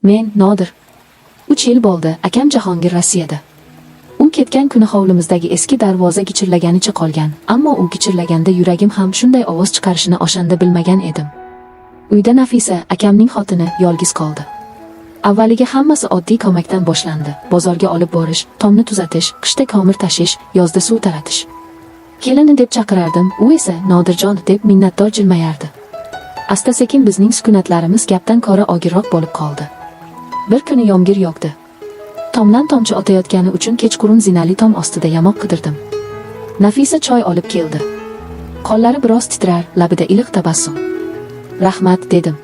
Men, Nodir. 3 yil bo'ldi, akam Jahongir Rossiyada. U ketgan kuni hovlimizdagi eski darvoza gichirlaganicha qolgan, ammo u gichirlaganda yuragim ham shunday ovoz chiqarishini o'shanda bilmagan edim. Uyda Nafisa, akamning xotini, yolg'iz qoldi. Avvaliga hammasi oddiy ko'makdan boshlandi. Bozorga olib borish, tomni tuzatish, qishda ko'mir tashish, yozda suv taratish. Kelini deb chaqirardim, u esa Nodirjon deb minnatdor jilmayardi. Asta-sekin bizning sukunatlarimiz gapdan ko'ra og'irroq bo'lib qoldi. Bir kuni yomg'ir yog'di. Tomdan tomchi otayotgani uchun kechqurun zinali tom ostida yamoq qidirdim. Nafisa choy olib keldi. Qo'llari biroz titrar, labida iliq tabassum. "Rahmat", dedim.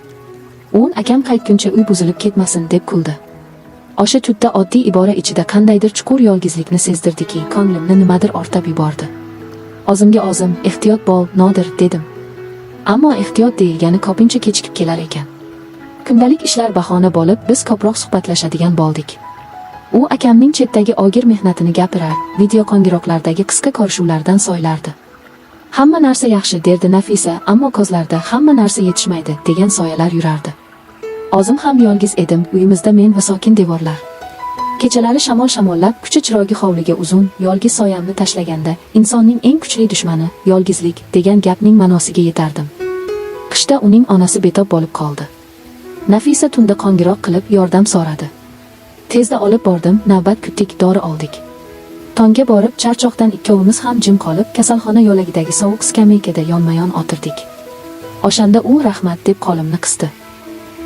U "Akam qaytguncha uy buzilib ketmasin", deb kuldi. O'sha tunda oddiy ibora ichida qandaydir chuqur yolg'izlikni sezdirdiki, ko'nglimni nimadir o'rtab yubordi. O'zimga o'zim "Ehtiyot bo'l, Nodir", dedim. Ammo ehtiyot deyilgani ko'pincha kechikib kelar ekan. Kundalik ishlar bahona bo'lib, biz ko'proq suhbatlashadigan bo'ldik. U akamning chetdagi og'ir mehnatini gapirar, video qo'ng'iroqlardagi qisqa ko'rishuvlardan so'ylardi. "Hamma narsa yaxshi", derdi Nafisa, ammo ko'zlarida "hamma narsa yetishmaydi" degan soyalar yurardi. O'zim ham yolg'iz edim, uyimizda men va sokin devorlar. Kechalari shamol shamollab, kucha chirogi hovliga uzun, yolg'iz soyamni tashlaganda, insonning eng kuchli dushmani yolg'izlik degan gapning ma'nosiga yetardim. Qishda uning onasi betob bo'lib qoldi. Nafisa tunda qo'ng'iroq qilib yordam so'radi. Tezda olib bordim, navbat kutdik, dori oldik. Tongga borib, charchoqdan ikkovimiz ham jim qolib, kasalxona yo'lagidagi sovuq skameykada yonma-yon o'tirdik. O'shanda u "Rahmat" deb qo'limni qisdi.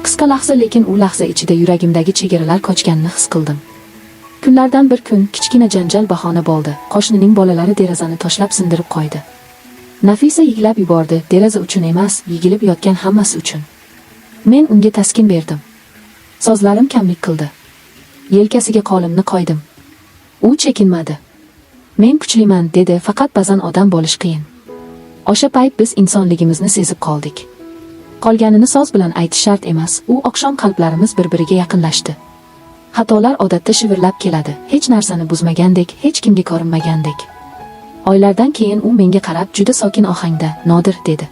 Qisqa lahza, lekin u lahza ichida yuragimdagi chegaralar qochganini his qildim. Kunlardan bir kun kichkina janjal bahona bo'ldi. Qo'shnining bolalari derazani toshlab sindirib qo'ydi. Nafisa yig'lab yubordi, deraza uchun emas, yig'ilib yotgan hammasi uchun. Men unga taskin berdim. So'zlarim kamlik qildi. Yelkasiga qo'limni qo'ydim. U chekinmadi. "Men kuchliman", dedi, "faqat ba'zan odam bo'lish qiyin." O'sha payt biz insonligimizni sezib qoldik. Qolganini so'z bilan aytish shart emas, u oqshom qalblarimiz bir-biriga yaqinlashdi. Xatolar odatda shivirlab keladi, hech narsani buzmagandek, hech kimga ko'rinmagandek. Oylardan keyin u menga qarab juda sokin ohangda "Nodir", dedi.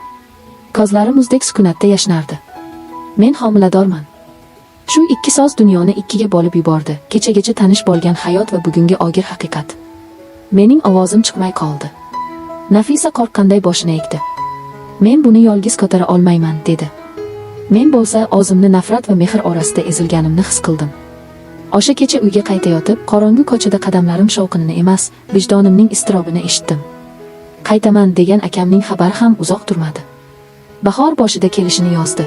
Ko'zlari muzdek sukunatda yashnardi. "Men homiladorman." Shu ikki so'z dunyoni ikkiga bo'lib yubordi. Kechagacha tanish bo'lgan hayot va bugungi og'ir haqiqat. Mening ovozim chiqmay qoldi. Nafisa qo'rqqanday boshini egdi. "Men buni yolg'iz ko'tara olmayman", dedi. Men bo'lsa o'zimni nafrat va mehr orasida ezilganimni his qildim. O'sha kecha uyga qaytayotib, qorong'u ko'chada qadamlarim shovqinini emas, vijdonimning iztirobini eshitdim. Qaytaman degan akamning xabari ham uzoq turmadi. Bahor boshida kelishini yozdi.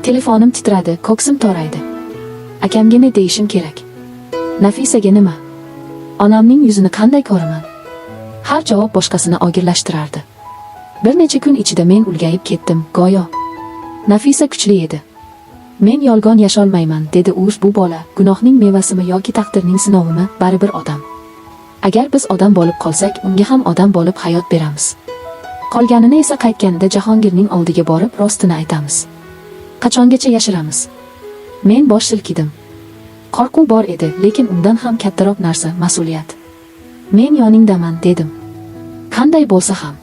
Telefonim titradi, ko'ksim toraydi. Akamga ne deyishim kerak? Nafisaga nima? Onamning yuzini qanday ko'raman? Har javob boshqasini og'irlashtirardi. Bir necha kun ichida men ulgayib ketdim, go'yo. Nafisa kuchli edi. "Men yolg'on yasholmayman", dedi u. "Bu bola, gunohning mevasimi yoki taqdirning sinovimi, baribir odam. Agar biz odam bo'lib qolsak, unga ham odam bo'lib hayot beramiz. Qolganini esa qaytganida Jahongirning oldiga borib rostini aytamiz. Qachongacha yashiramiz?" Men bosh silkidim. Qo'rquv bor edi, lekin undan ham kattaroq narsa mas'uliyat. "Men yoningdaman", dedim. Qanday bo'lsa ham.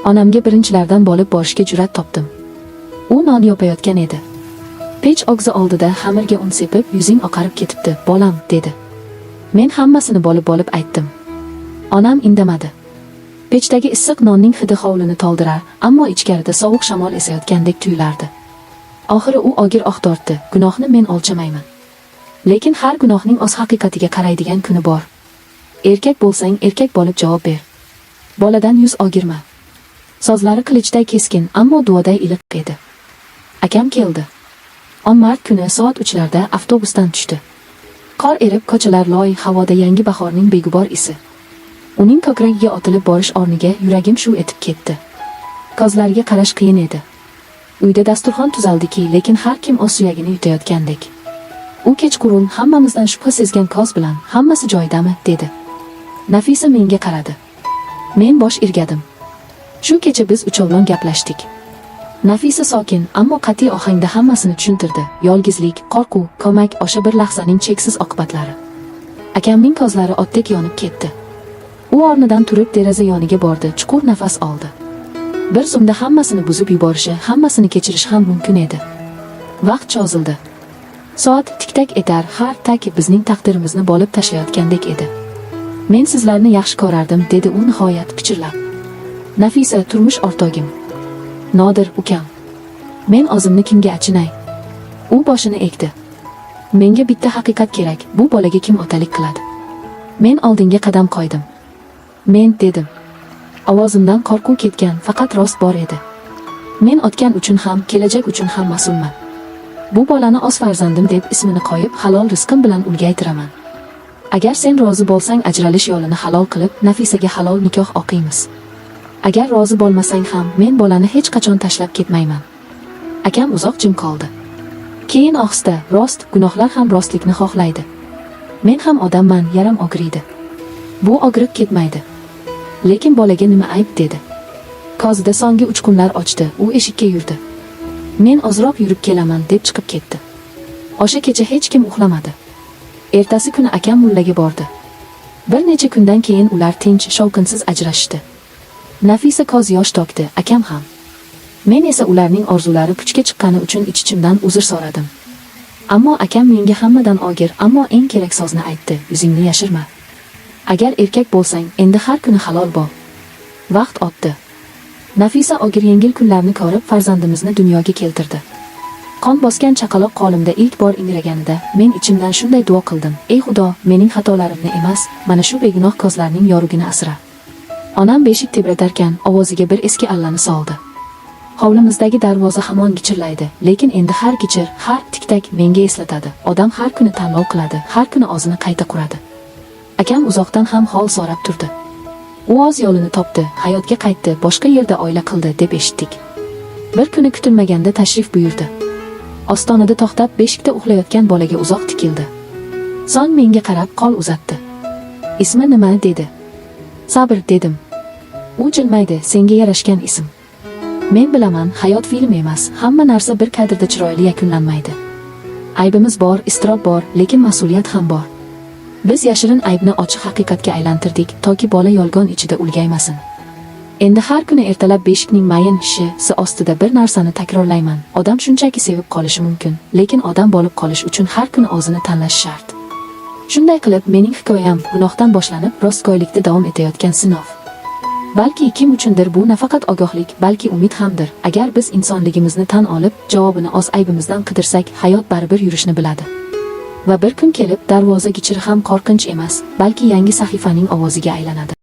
Onamga birinchilardan bo'lib borishga jur'at topdim. U non yopayotgan edi. Pech og'zi oldida xamirga un sepib, "Yuzing oqarib ketibdi, bolam", dedi. Men hammasini bo'lib-bo'lib aytdim. Onam indamadi. Pechdagi issiq nonning hidi hovlini to'ldirar, ammo ichkarida sovuq shamol esayotgandek tuyulardi. Oxiri u og'ir oh tortdi. "Gunohni men o'lchamayman. Lekin har gunohning o'z haqiqatiga qaraydigan kuni bor. Erkak bo'lsang, erkak bo'lib javob ber. Boladan yuz o'girma." So'zlari qilichday keskin, ammo duoday iliq edi. Akam keldi. 10 mart kuni soat 3 larda avtobusdan tushdi. Qor erib, ko'chalar loy, havoda yangi bahorning beg'ubor isi. Uning ko'kragiga otilib borish o'rniga yuragim shuv etib ketdi. Ko'zlariga qarash qiyin edi. Uyda dasturxon tuzaldiki, lekin har kim o'z suyagini yutayotgandek. U kechqurun hammamizdan shubha sezgan ko'z bilan "Hammasi joyidami?" dedi. Nafisa menga qaradi. Men bosh irgadim. Shu kecha biz uchovlon gaplashdik. Nafisa sokin, ammo qat'iy ohangda hammasini tushuntirdi. Yolg'izlik, qo'rquv, ko'mak, o'sha bir lahzaning cheksiz oqibatlari. Akamning ko'zlari o'tdek yonib ketdi. U o'rnidan turib deraza yoniga bordi, chuqur nafas oldi. Bir zumda hammasini buzib yuborishi, hammasini kechirishi ham mumkin edi. Vaqt cho'zildi. Soat tik-tak etar, har tak bizning taqdirimizni bo'lib tashlayotgandek edi. Men sizlarni yaxshi ko'rardim, dedi u nihoyat pichirlab. Nafisa, turmush o'rtog'im. Nodir, ukam. Men o'zimni kimga achinay? U boshini egdi. Menga bitta haqiqat kerak, bu bolaga kim otalik qiladi? Men oldinga qadam qo'ydim. Men, dedim. Ovozimdan qo'rquv ketgan, faqat rost bor edi. Men o'tgan uchun ham, kelajak uchun ham mas'ulman. Bu bolani o'z farzandim deb ismini qo'yib, halol rizqim bilan ulg'aytiraman. Agar sen rozi bo'lsang, ajralish yo'lini halol qilib, Nafisaga halol nikoh o'qiymiz. Agar rozi bo'lmasang ham, men bolani hech qachon tashlab ketmayman. Akam uzoq jim qoldi. Keyin ohista, rost, gunohlar ham rostlikni xohlaydi. Men ham odamman, yaram og'riydi. Bu og'riq ketmaydi. Lekin bolaga nima ayb, dedi. Ko'zida so'nggi uchqunlar ochdi, u eshikka yurdi. Men ozroq yurib kelaman, deb chiqib ketdi. O'sha kecha hech kim uxlamadi. Ertasi kuni akam mullaga bordi. Bir necha kundan keyin ular tinch, shovqinsiz ajrashishdi. Nafisa ko'z yosh to'kdi, akam ham. Men esa ularning orzulari puchga chiqqani uchun ich-ichimdan uzr so'radim. Ammo akam menga hammadan og'ir, ammo eng kerak so'zni aytdi: "Yuzingni yashirma. Agar erkak bo'lsang, endi har kuni halol bo'l." Vaqt o'tdi. Nafisa og'ir yengil kunlarni ko'rib, farzandimizni dunyoga keltirdi. Qon bosgan chaqaloq qo'limda ilk bor ingraganida, men ichimdan shunday duo qildim: "Ey Xudo, mening xatolarimni emas, mana shu begunoh ko'zlarning yorug'ini asra." Onam beshik tebratarkan, ovoziga bir eski allani soldi. Hovlimizdagi darvoza hamon gichirlaydi, lekin endi har gichir, har tik-tak menga eslatadi. Odam har kuni tanlov qiladi, har kuni o'zini qayta quradi. Akam uzoqdan ham hol so'rab turdi. U o'z yo'lini topdi, hayotga qaytdi, boshqa yerda oila qildi, deb eshitdik. Bir kuni kutilmaganda tashrif buyurdi. Ostonada to'xtab, beshikda uxlayotgan bolaga uzoq tikildi. So'ng menga qarab qo'l uzatdi. "Ismi nima?" dedi. "Sabr", dedim. U jilmaydi, "Senga yarashgan ism. Men bilaman, hayot film emas, hamma narsa bir kadrda chiroyli yakunlanmaydi. Aybimiz bor, iztirob bor, lekin mas'uliyat ham bor. Biz yashirin aybni ochiq haqiqatga aylantirdik, toki bola yolg'on ichida ulg'aymasin. Endi har kuni ertalab beshikning mayin shi-si ostida bir narsani takrorlayman. Odam shunchaki sevib qolishi mumkin, lekin odam bo'lib qolish uchun har kuni o'zini tanlash shart. Shunday qilib, mening hikoyam gunohdan boshlanib, rostgo'ylikda davom etayotgan sinov. Balki kim uchundir bu nafaqat ogohlik, balki umid hamdir. Agar biz insonligimizni tan olib, javobini o'z aybimizdan qidirsak, hayot baribir yurishni biladi. Va bir kun kelib, darvoza gichiri ham qo'rqinch emas, balki yangi sahifaning ovoziga aylanadi.